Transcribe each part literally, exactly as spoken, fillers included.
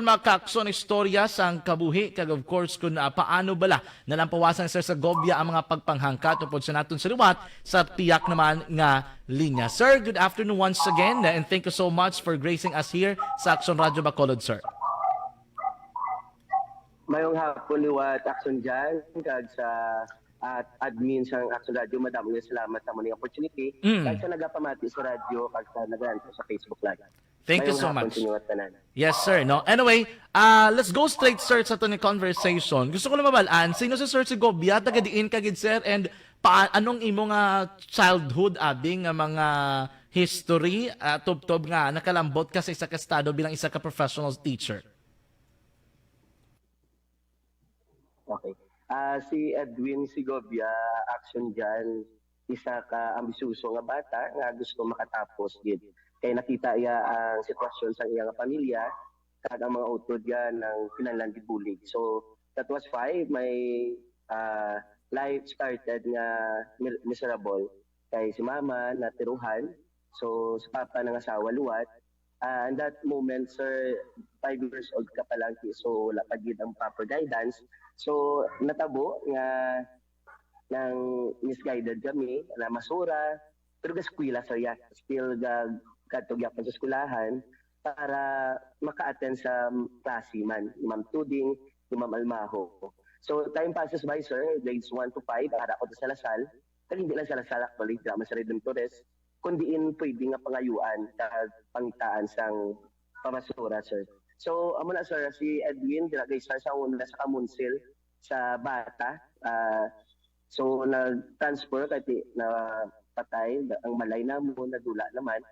mga kakson, istorya sang kabuhi, kag of course, kung, ah, paano bala nalampawasan ni Sir Segovia ang mga pagpanghangkat upod sa naton sa liwat sa tiyak naman nga linya. Sir, good afternoon once again, and thank you so much for gracing us here sa Aksyon Radyo Bacolod, sir. Mayong hapon liwat, Aksyon Jan, kag sa at admin sang Aksyon Radyo, madamo nga salamat sa among opportunity. Mm. Kag sa nagapamati sa radyo, kag sa nagalantaw sa Facebook Live. Thank you Mayong so hapon much. sa inyo at tanan. Yes, sir. No. Anyway, uh, let's go straight, sir, sa aton conversation. Gusto ko lang mabal-an, sino si Sir Segovia, taga diin ka gid, sir, and pa anong imo nga childhood, abi, nga mga history, uh, tubtob nga nakalambot ka sa isa ka estado bilang isa ka professional teacher? Okay. Ah, si Edwin Segovia, Action Jan, isa ka ambisyoso nga bata nga gusto makatapos gid. Kay nakita iya ang sitwasyon sa iya nga pamilya kag ang mga utod niya nang kinahanglan gid bulig. So, that was five. My ah, life started nga mi- miserable. Kay si mama natiruhan, so si papa nangasawa liwat. Ah, in that moment, sir, five years old ka pa lang, so wala pa gid ang proper guidance. So natabo nga nang misguided kami, na masura, pero gaskwela, sir, ya. Still ga kadto gyapon sa eskwelahan para maka-attend sa klase man ni Ma'am Tuding, ni Ma'am Almaho. So time passes by, sir, grades one to five, ara ko sa Lasal. Kag hindi lang sa Lasal, actually, dira man sa Redemptores, kun diin pwede nga pangayuan kag pangitaan sang pamasura, sir. So amo na, sir, si Edwin dira gay sa una sa Kamunsil sa Bata. Ah, so nag-transfer kay ti- na patay ang balay namon, nadula naman.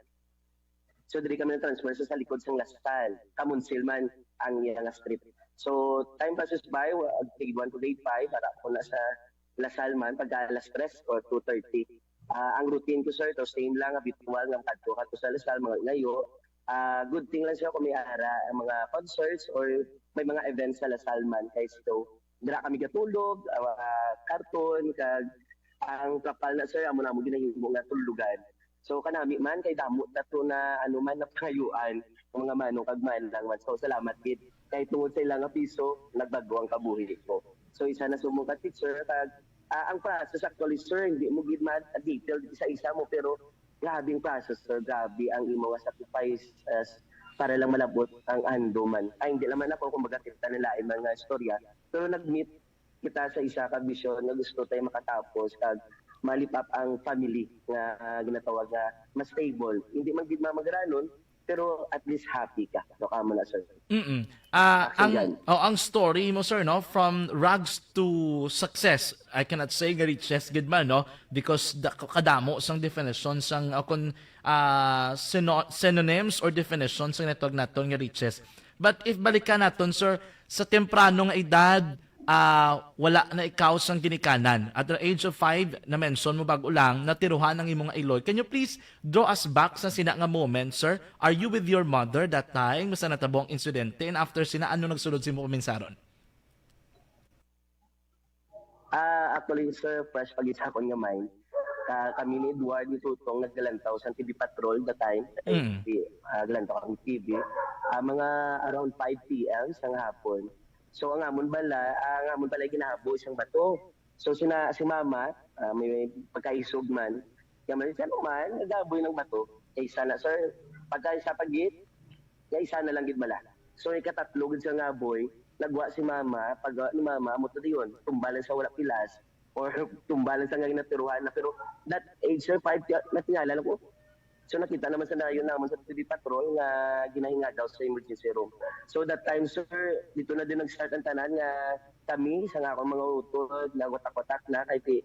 So diri kami nag-transfer sa, sa likod sang Lasal, Kamunsil man ang iya nga street. So time passes by, wa- grade one to grade five, para ko na sa Lasal man pagka alas tres or two thirty. Ah, ang routine ko, sir, to same lang, habitual nga kadto kadto sa Lasal, mga ngayo. Ah, good thing lang siya kung may ara ang mga concerts or may mga events sa Lasal man, kay so dira kami gatulog, ah, karton, kag ang kapal na, sir, amo na mo ginahimo nga tulugan. So kanami man kay damo ta to na ano man na pangayuan ang mga manong kag manang man. So salamat gid kay tungod sa ila nga piso nagbag-o ang kabuhi ko. So isa na subong ka teacher kag ah, ang process actually, sir, hindi mo gid ma-detail isa-isa mo, pero grabe ang process, sir, grabe ang imo nga sacrifice as para lang malabot ang ando man. Ay, hindi naman ako kung magkakita ng lain mga istorya, pero nag-meet kita sa isa ka vision nga gusto tayo makatapos kag malipap ang family nga ah, ginatawag nga mas stable. Hindi man gid mamagaranon, pero at least happy ka. No, kamo na, sir. Mm. Ah, ang Action oh, ang story mo, sir, no, from rags to success. I cannot say nga riches gid man, no, because da, kadamo sang definition sang uh, kun ah, syno- synonyms or definition sang netawag naton nga riches. But if balikan naton, sir, sa temprano nga edad, ah, wala na ikaw sang ginikanan. At the age of five, na-mention mo bag-o lang, natiruhan ang imong iloy. Can you please draw us back sa sina nga moment, sir? Are you with your mother that time sa natabo ang insidente? And after sina, ano nagsulod sa imong kuminsaron? Ah, actually, sir, fresh pa gid sa akon nga mind. Ka kami ni Edward ni Tutong naggalantaw sa T V Patrol that time. Mm. Di, ah, galantaw kami T V. Ah, mga around five P M sa hapon. So ang amon bala, ah, ang amon bala ginahabo isang bato. So sina si mama, ah, may, may pagkaisog man. Kaya man, siya man, nagaboy ng bato. Eh, isa na, sir. Pagka isa pagit, ya isa na lang gid bala. So ikatatlo gid sa ngaboy, nagwa si mama, pagwa ni mama, amo to dayon, tumba lang sa wala pilas, or tumba lang sa nga ginatiruhan na. Pero that age, sir, five, natingala lang ko. So nakita naman sa dayon naman sa T V Patrol nga ginahingagaw sa emergency room. So that time, sir, dito na din nag-start ang tanan nga kami sa nga akong mga utod, nawatak-watak na kay ti,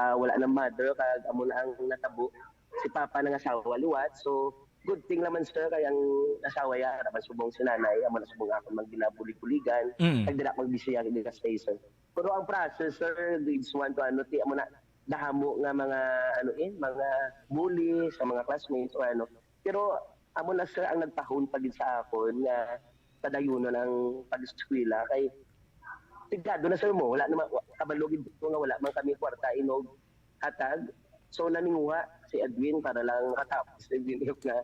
ah, wala na mother, kag amo na ang natabo. Si papa nangasawa liwat. So good thing naman, sir, kay ang asawa ya, naman subong si nanay, amo na subong ako mang ginabulig-buligan. Mm. Kag dira magbisiya sa station. Pero ang process, sir, grades one to ano, ti amo na dahamo nga mga ano eh, mga bully sa mga classmates o ano. Pero amo na, sir, ang nagpahon pa gid sa akon nga padayunon ang pag-eskwela kay sigado na, sir, mo, wala naman, wa- kabalo gid ko nga wala man kami kwarta inog hatag. So naninguha si Edwin para lang makatapos si Edwin nga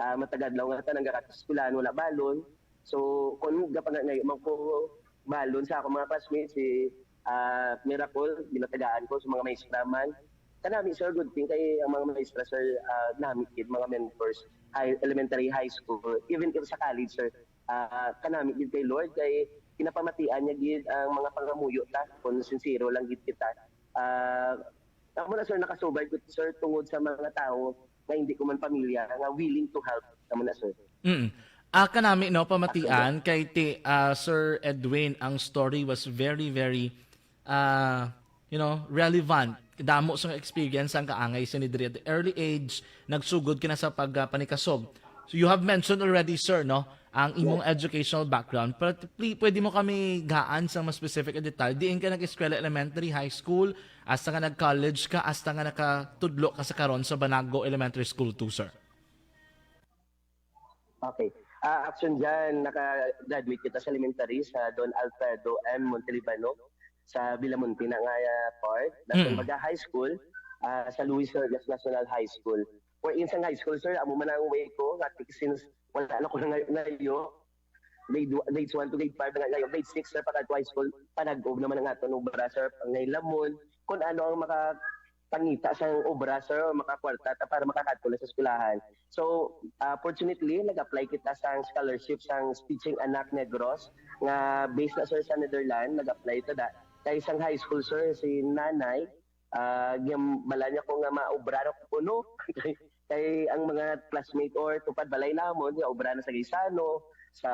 ah, matag adlaw nga tanan gakateskwelahan, wala balon. So, kung gapangangayo man ko balon sa akong mga classmates, si, ah, Miracle, ginatagaan ko sa mga maestra man. Kanami, sir, good thing kay ang mga maestra, sir, ah, nami gid, mga mentors, high, elementary, high school, even if sa college, sir, ah, kanami gid kay Lord, kay ginapamatian niya gid ang mga pangamuyo ta, kung sincero lang gid kita. Ah, amo na, sir, naka-survive ko, sir, tungod sa mga tao nga hindi ko man pamilya nga willing to help. Amo na, sir. Mm. Ah, kanami, no, pamatian kay ti, ah, Sir Edwin, ang story was very, very, ah, you know, relevant. Damo sang experience ang kaangay sini diri at the early age, nagsugod ka na sa pag, ah, panikasob. So you have mentioned already, sir, no, ang imong educational background. Pero pli- pwede mo kami gaan sa mas specific a detalye. Diin ka nag-eskwela, elementary, high school, hasta nga nag-college ka, hasta nga nakatudlo ka sa karon sa Banago Elementary School two, sir? Okay. Ah, action dyan, naka-graduate kita sa elementary sa Don Alfredo M. Montelibano sa Villamonte na nga, ah, part. Tapos Mm. mag-high school ah, sa Luis Orgas National High School. Wherein sa high school, sir, amo man ang way ko, nga since wala na ko nangayo-ngayo, grade, grade one to grade five na ngayo, grade six, sir, pag high school, panag-ob naman ang aton obra, sir, pangay lamon, kung ano ang makapangita sang obra, sir, o makakwarta ta para makakadto na sa eskwelahan. So, ah, fortunately, nag-apply kita sang scholarship sang Teaching Anak Negros, nga based na, sir, sa Netherlands, nag-apply ta da. Kay sang high school, sir, si nanay, ah, ginbala niya ko nga maobra na ko kuno. Kay ang mga classmate or tupad balay namon, nga obra na sa Gaisano, sa,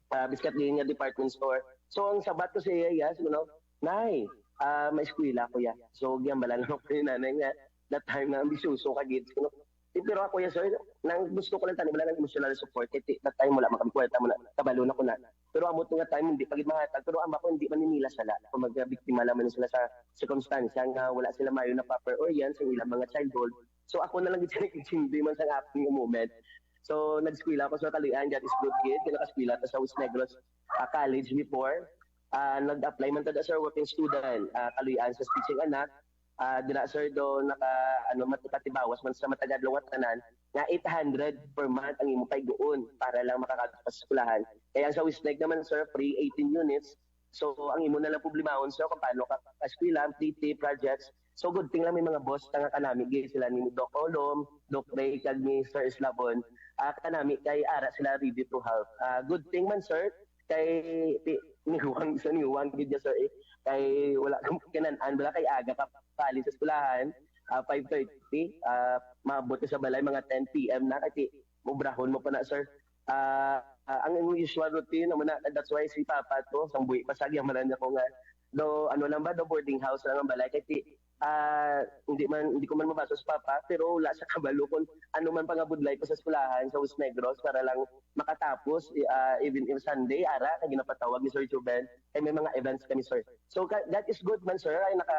ah, biskat din nga department store. So, ang sabat ko sa iya, yes, you know, "Nay, ah, may eskwela ko ya." So, ginbala na ko ni nanay nga, that time na ambisyoso ka gid, you know. Eh, pero ako ya, sir, nang gusto ko lang tani, wala nang emotional support. Kay ti- that time, wala man kami kwarta mo na, kabalo na ko na. Pero amo to nga time, hindi pa gid mahatag. Pero ang ako, hindi man nila sala. Kung magbiktima lang man sila sa sirkumstansya nga wala sila maayo na proper or yan sa ilang mga childhood. So ako na lang gid sila intindi man sa aking moment. So nag-eskwela ako sa Kaluy-an, God is good gid. Kaya naka-eskwela ta sa West Negros ah, College before. Ah, nag-apply man ta da, sir, working student, ah, Kaluy-an sa Teaching Anak. Ah, dira, sir, do naka, ano, mat- patibawas man sa matagadlaw nga tanan, nga eight hundred per month ang imo paiguon para lang makakadto sa eskwelahan. Kaya ang sa West Neg naman, sir, free eighteen units. So, ang imo na lang problemahon, sir, kung paano ka eskwela, ang P T, projects. So, good thing lang may mga boss ta nga kanami gid sila ni Doc Olom, Doc Ray, kag ni Sir Eslabon. Ah, kanami kay ara sila ready to help. Ah, good thing man, sir, kay ti- nihuwang sa nihuwang gid niya, sir, eh. Kay wala ka kanan-an, wala kay aga ka pali sa eskwelahan, ah, five thirty, ah, maabot ka sa balay mga ten P M na, kay ti- obrahon mo pa na, sir. Ah, ah, ang usual routine naman na, that's why si Papa to, sang buhi pa sa gyamanan niya ko nga, do, ano lang ba, do boarding house lang ang balay, kay ti, ah, hindi man, hindi ko man mabasa si Papa, pero wala siya kabalo kung ano man pangabudlay ko sa eskwelahan sa West Negros para lang makatapos, ah, even if Sunday, ara, kay ginapatawag ni Sir Juben, kay may mga events kami, sir. So, ka- that is good man, sir, ay naka,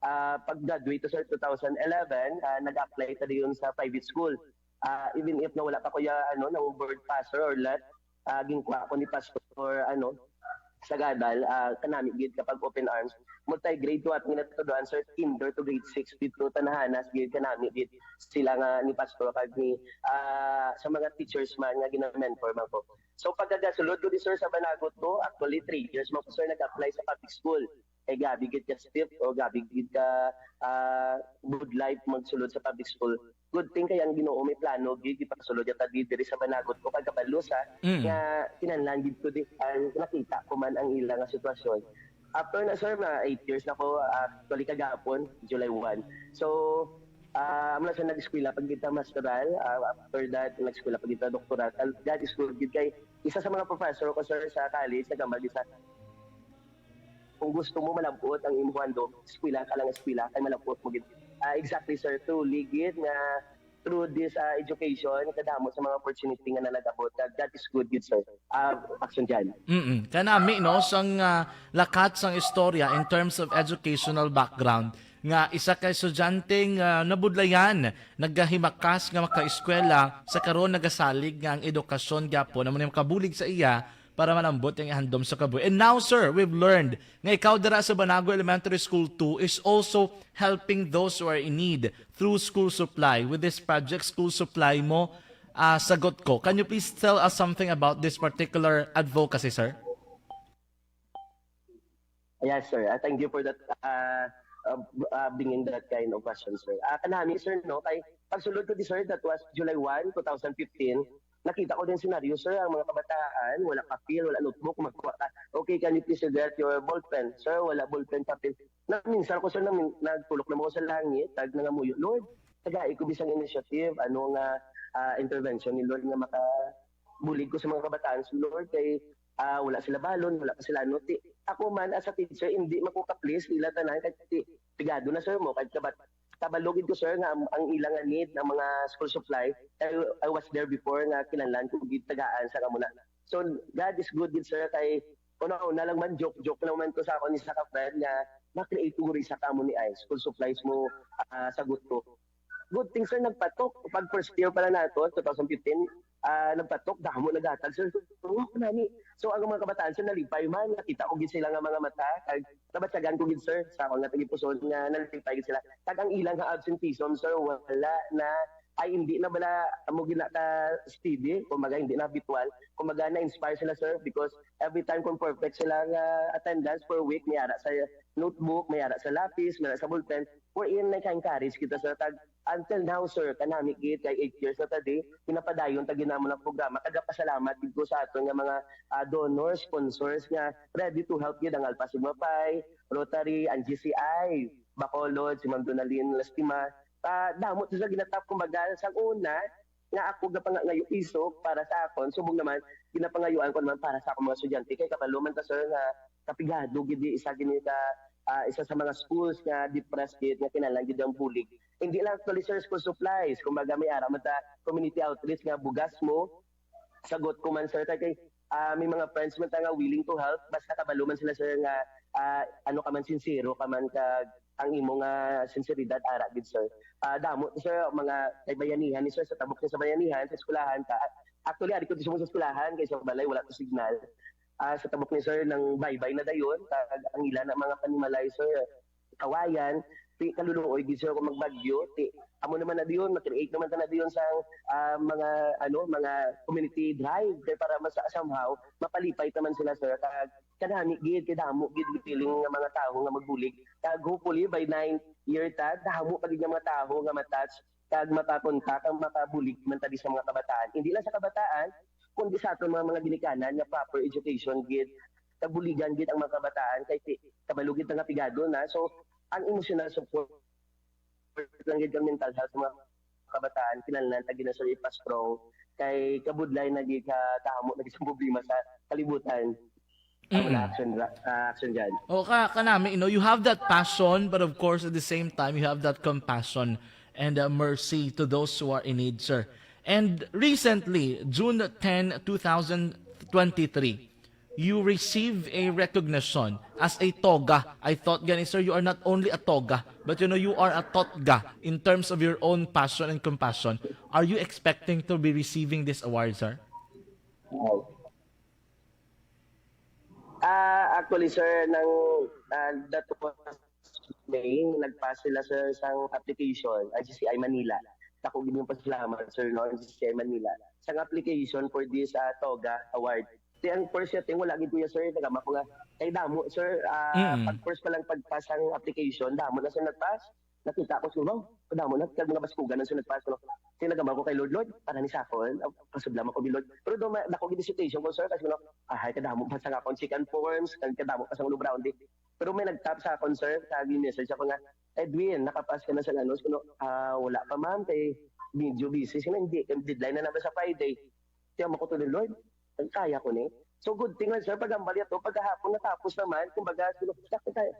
ah, pag-graduate to, sir, two thousand eleven, ah, nag-apply ta diyon sa private school. Ah, even if na wala pa ko ya, ano, nang board passer or let, ah, ginkuha ko ni Pastor, ano, Sagadal, ah, kanami gid kapag open arms. Multi grade two at ginatuduan, sir, kinder to grade six dito, tanahanas gid kanami gid sila nga ni Pastor kag ni, ah, sa mga teachers man nga gina-mentor man ko. So pagkagasulod ko di, sir, sa Banagot ko, actually three years man ko, sir, nag-apply sa public school. Kay grabe gid ka strict o grabe gid ka, ah, good life magsulod sa public school. Good thing kay ang Ginoo may plano gid, ipasulod ta di diri sa Banagot ko kag Kabalusa Mm. nga kinahanglan gid ko di ang nakita ko man ang ila nga sitwasyon. After na, sir, mga eight years na ko, actually kagahapon, July one. So, ah, amo na, sir, nag-eskwela pa gid ta masteral. Ah, after that, nag-eskwela pa gid ta doktoral. God is good gid kay isa sa mga professor ko, sir, sa college, nagambag sa, kung gusto mo malabot ang imong handom, eskwela ka lang, eskwela kay malabot mo gid. Ah, exactly, sir. Truly gid nga through this, ah, education, kadamo sa mga opportunity nga nalagabot. That, that is good gid, sir. Ah, action dyan. Mm-mm. Kanami, no, sang ah, lakat sang istorya in terms of educational background, nga isa ka estudyante nga nabudlayan, nagahimakas nga makaeskwela, sa karon nagasalig nga ang edukasyon gyapon amo ni makabulig sa iya para malambot ang ihandom sa kabuhi. And now, sir, we've learned nga ikaw dira sa Banago Elementary School two is also helping those who are in need through school supply. With this project, school supply mo, ah, sagot ko. Can you please tell us something about this particular advocacy, sir? Yes, sir. Uh, thank you for that, uh, uh, uh, bringing that kind of question, sir. Uh, kanami, sir, no, kay pagsulod ko di, sir, that was July one, two thousand fifteen. Nakita ko din senaryo, sir, ang mga kabataan, wala papel, wala notebook, magkuha ka. "Okay, can you please get your ballpen?" "Sir, wala ballpen, papel." Naminsan ko, sir, namin, nagtulok naman ko sa langit, tag nangamuyo, "Lord, tagai ko bisang initiative, ano nga, ah, intervention ni Lord nga makabulig ko sa mga kabataan, so, Lord, kay, ah, wala sila balon, wala pa sila ano." Ti, ako man, as a teacher, hindi man ko ka-please nila tanan, kay ti, pigado na, sir, mo, kay kabat-, kabalo gid ko, sir, nga ang, ang ilang nga need ng mga school supply, I, I was there before nga kinahanglan ko gid tagaan sa amo na. So, God is good gid, sir, kay una-una lang man, joke-joke lang man ko sa akon isa ka friend nga, "Ma-create ko guri sa kamo ni ay school supplies mo, ah, sagot ko." Good thing, sir, nagpatok. Pag first year pa lang nato, two thousand fifteen, ah, nagpatok, damo naghatag, sir. Oo, nani. So, ang mga kabataan, sir, nalipay man. Nakita ko gid sila nga mga mata. Kag nabatyagan ko gid, sir, sa akon nga tagipuson nga nalipay gid sila. Kag ang ilang nga absenteeism, sir, wala na, ay, hindi na bala mo gina ka steady, kumbaga, hindi na habitual. Kumbaga, na-inspire sila, sir, because every time kung perfect sila nga attendance per week, may ara sa notebook, may ara sa lapis, may ara sa ballpen, wherein nag-encourage kita, sir, kag until now, sir, kanami gid kay eight years na ta di, ginapadayon ta gid namon ang programa. Kagapasalamat gid ko sa aton nga mga, ah, donors, sponsors nga ready to help gid, ang Alpha Sigma Phi, Rotary, ang G C I, Bacolod, si Ma'am Donalyn Lastima. Ah, damo to sa ginatap, kumbaga, sa una, nga ako gapangayo isog para sa akon, subong naman, ginapangayuan ko naman para sa akong mga estudyante. Kay kabalo man ta, sir, nga kapigado gid di isa gini ka, ah, isa sa mga schools nga depressed gid, nga kinahanglan gid ang bulig. Hindi lang actually, sir, school supplies. Kumbaga, may ara man ta community outreach nga bugas mo. Sagot ko man, sir, kay, kay, ah, may mga friends man ta nga willing to help. Basta kabalo man sila, sir, nga, ah, ano ka man, sincero ka man kag ang imo nga sinseridad, ara gid, sir. Ah, damo, sir, mga kay bayanihan ni, sir, sa tabok ni sa bayanihan, sa eskwelahan ta. Actually, ari ko dito sa eskwelahan, kay sa balay, wala to signal. Ah, sa tabok ni, sir, nang baybay na dayon, kag ang ila na mga panimalay, sir, kawayan, ti, kaluluoy gid, sir, kung magbagyo, ti, amo naman na dayon, ma-create naman ta na dayon sa, ah, mga, ano, mga community drive, kay para mas, somehow, mapalipay naman sila, sir, kag kanami gid, kay damo gid feeling nga mga tawo nga magbulig. Kag hopefully, by ninth year ta, damo pa gid nga mga tawo nga ma-touch, kag makakontak, ang makabulig man ta di sa mga kabataan. Hindi lang sa kabataan, kundi sa aton mga, mga ginikanan nga proper education gid, kabuligan gid ang mga kabataan, kay ti, kabalo gid nga pigado na. So, ang emotional support lang gid, ang mental health sa mga kabataan, kinahanglan ta gid na, sir, ipa-strong, kay kabudlay na gid ka, damo na gid ang problema sa kalibutan. Ang mga Mm-mm. action, ah, action dyan. O ka, kanami, you know, you have that passion, but of course, at the same time, you have that compassion and, uh, mercy to those who are in need, sir. And recently, June ten, two thousand twenty-three, you receive a recognition as a TOGA. I thought, gani, sir, you are not only a TOGA, but, you know, you are a TOTGA in terms of your own passion and compassion. Are you expecting to be receiving this award, sir? Wow. Ah, actually, sir, nang, ah, that was May, nagpass sila, sir, sang application, ang G C I Manila. Dako gid yung pasalamat, sir, no, ang G C I Manila. Sang application for this, ah, TOGA award. Ti ang first setting, wala gid kuya, sir, nagama ko nga, kay damo, sir, ah, Mm. pag first pa lang pagpass ang application, damo na, sir, nagpass. Nakita ko, sir, wow, kadamo na, kag mga baskugan na, sir, nagpass, no? Ti nagama ko kay Lord, "Lord, para ni sa akon, ah, pasudla man ko ni Lord." Pero do, ma-, dako gid hesitation ko, sir, kasi, no, ahay, kadamo pa sa akon, second forms, kag kadamo pa sa ulo brown di. Pero may nag-tap sa akon, sir, kag message ako nga, "Edwin, nakapas ka na sa ano?" Kuno, "Ah, wala pa, ma'am, kay medyo busy." Sino, "Hindi, kay deadline na naman sa Friday." Tiyan mo ko to ni Lord, ang kaya ko ni. So, good thing lang, sir, pag-ambal yato, pagkahapon natapos naman, kumbaga, sino,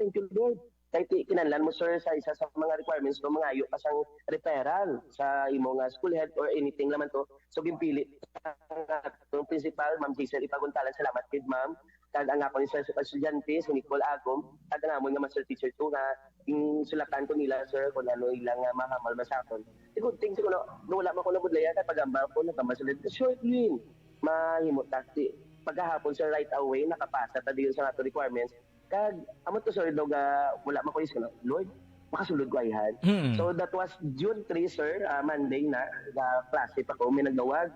"Thank you, Lord." Kay ti-, kinahanglan mo, sir, sa isa sa mga requirements mo, mangayo ka sang referral sa imo nga school head or anything naman to. So, ginpili ang atong principal, Ma'am Jason Ipaguntalan. Salamat gid, ma'am. Kag ang akon isa sa estudyante, si Nicole Agom, kag ang amon nga master teacher to, nga ginsulatan ko nila, sir, kung ano ilang, ah, mahamal man sa akon. Di, good thing, siguro, no, wala man ko nabudlayan, kay pag-ambal ko, nagkambal sila, "Sure, Edwin, mahimo ta." Ti, pagkahapon, sir, right away, nakapasa ta dayon sa ato requirements. Kag, amo to, sir, no, ga, wala man ko is, ano, "Lord, makasulod ko ayhan. Mm. So that was June three, sir, ah, Monday na, ga-klase pa ko, may nagdawag,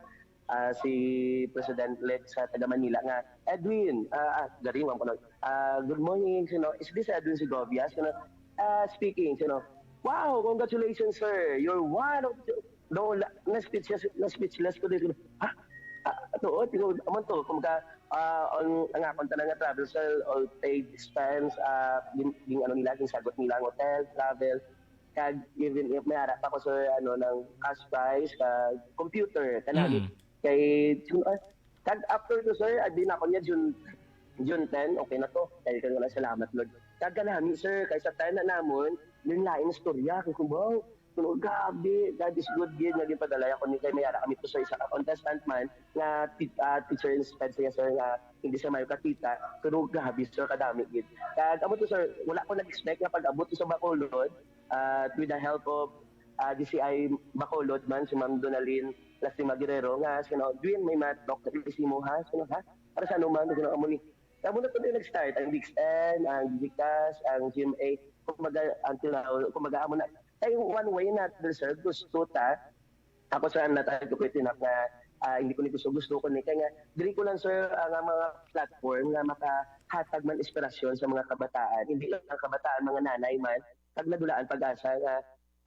ah, si President-elect sa taga Manila nga, "Edwin, ah, ah, garing man ko na, ah, good morning, you know, is this Edwin Segovia?" You know, ah, speaking, you know, "Wow, congratulations, sir. You're one of the," no, la- na-speechless, na-speechless ko din. "Ha? Ah, tuod, tingog naman to." Kumbaga, ah, ang, ang akon tanan nga travel, sir, all paid expense, ah, yung, yung ano nila, yung sagot nila, ang hotel, travel, kag even if may ara pa ko, sir, ano, ng cash prize, kag computer, kanami. Mm. Kay, ah, kag after ko, sir, adi na ako niya, June, June ten, okay na to. Kaya ko na, salamat, Lord. Kag kanami, sir, kay sa time na namon, yung lain istorya, kung kubaw, kuno, grabe, God is good, gid, nga ginpadala ako ni, kay may ara kami to, sir, isa ka contestant man, nga ti- ah, teacher in sped siya, sir, nga hindi siya mayo kakita, pero grabe, sir, kadami, gid. Kag amo to, sir, wala ko nag-expect nga pag-abot sa Bacolod, ah, with the help of, ah, D C I Bacolod man, si Ma'am Donalyn Lastima Guerrero, nga, sino, "Edwin, may ma-talk na si mo, ha?" Sino, ha? "Para sa ano man?" Sino, amo ni, amo na to na nag-start, ang D X N, ang Gcash, ang G M A, kumbaga, until now, kumbaga, amo na, kay one way na, sir, gusto ta, ako, sir, ang natag ko ito na, ah, hindi ko ni gusto, gusto ko ni, kaya nga, diri ko lang, sir, ang mga platform nga makahatag man inspirasyon sa mga kabataan, hindi lang ang kabataan, mga nanay man, kag nadulaan pag-asa nga,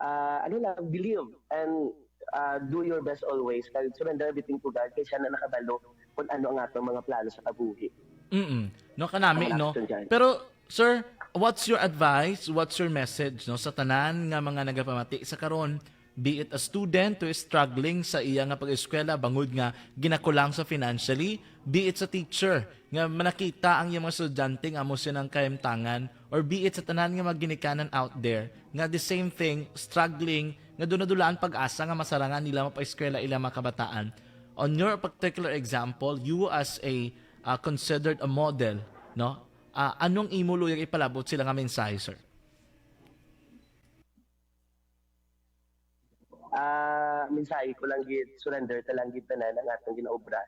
ah, ano lang, believe and, ah, do your best always. Kag surrender everything to God, kay siya na nakabalo kung ano ang atong mga plano sa kabuhi. Mm. No, kanami, Ang no? action dyan. Pero, sir, what's your advice? What's your message, no, sa tanan nga mga nagapamati sa karon? Be it a student who is struggling sa iya nga pag-eskwela bangod nga ginakulang sa financially, be it sa teacher nga manakita ang iyang mga estudyante nga amo sila ang kahimtangan, or be it sa tanan nga mga ginikanan out there nga the same thing, struggling, nga duna-dulaan pag-asa nga masarangan nila mapa-eskwela ilang mga kabataan. On your particular example, you as a, uh, considered a model, no? Uh, anong imo luyag ipalabot sila nga mensahe, sir? Ah, mensahe ko lang gid, surrender ta lang gid tanan ang atong ginaobra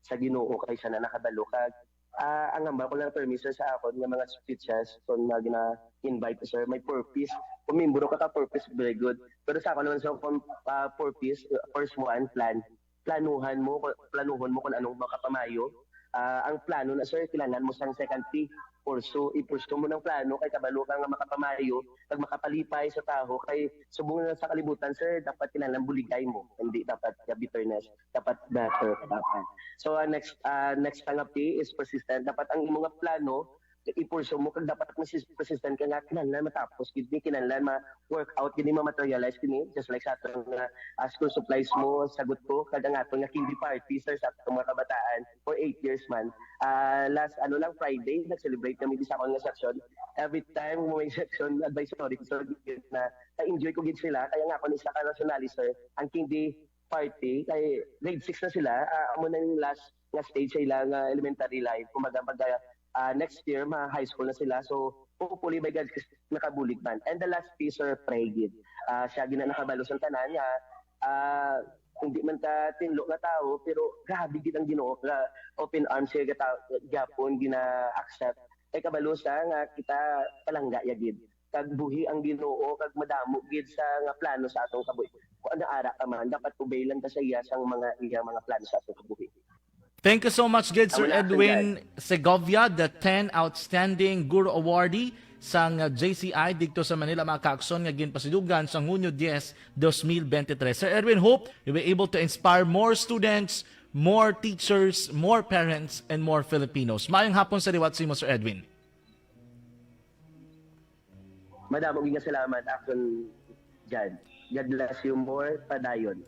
sa Ginoo, kay siya na nakabalo. Kag, ah, ang hambal ko lang, permi, sir, sa akon nga mga speeches, kung nga gina-invite ko, sir, may purpose. Kung membro ka, ka purpose, very good. Pero sa ako naman, sir, kung, ah, purpose, uh, first one, plan. Planuhan mo, planuhon mo kung anong makapamayo. Ah, ang plano na, sir, kinahanglan mo sang second P. Pursue, i-pursue mo ng plano kay kabalo ka nga makapamayo, kag makapalipay sa tawo, kay subong na sa kalibutan, sir, dapat kinahanglan buligay mo, hindi dapat ka bitterness, dapat better ka dapat. So, ah, next, ah, next nga P is persistent. Dapat ang imo nga plano, i-pursue mo, kag dapat masis- persistent ka nga kinahanglan matapos gid ni, kinahanglan ma-work out gid ni, ma-materialize gid ni, just like sa aton nga, ah, school supplies mo, sagot ko, kag ang aton nga candy party, sir, sa atong mga kabataan for eight years man. Ah, last, ano lang, Friday, nag-celebrate kami di sa akon nga section. Every time may section advisory ko, sir, na na-enjoy ko gid sila. Kaya nga ako ni isa ka nationalist, sir, ang candy party, kay grade six na sila, ah, amo na yung last nga stage sa ila nga elementary life. Kumbaga, pag, ah, next year, ma high school na sila. So, hopefully, by God's grace, nakabulig man. And the last piece, sir, pray gid. Ah, siya gina nakabalo sa tanan nga, ah, hindi man ta tinlo nga tawo, pero grabe gid ang Ginoo, nga open arms siya gata- gyapon gina-accept. Kay kabalo siya nga kita palangga ya gid. Kag buhi ang Ginoo, kag madamo gid sa nga plano sa atong kabuhi. Kung ano ara ka man, dapat obey lang ka sa iya sang mga iya mga plano sa atong kabuhi. Thank you so much, good Sir Wala, Edwin Segovia, the ten Outstanding Guru Awardee sang, uh, J C I dito sa Manila, mga kaakson nga ginpasidugan sa Hunyo diyes, dos mil bente tres. Sir Edwin, hope you were able to inspire more students, more teachers, more parents, and more Filipinos. Mayong hapon sa liwat sa imo, Sir Edwin. Madamo gid nga salamat, Akson Jan. God bless you more padayon.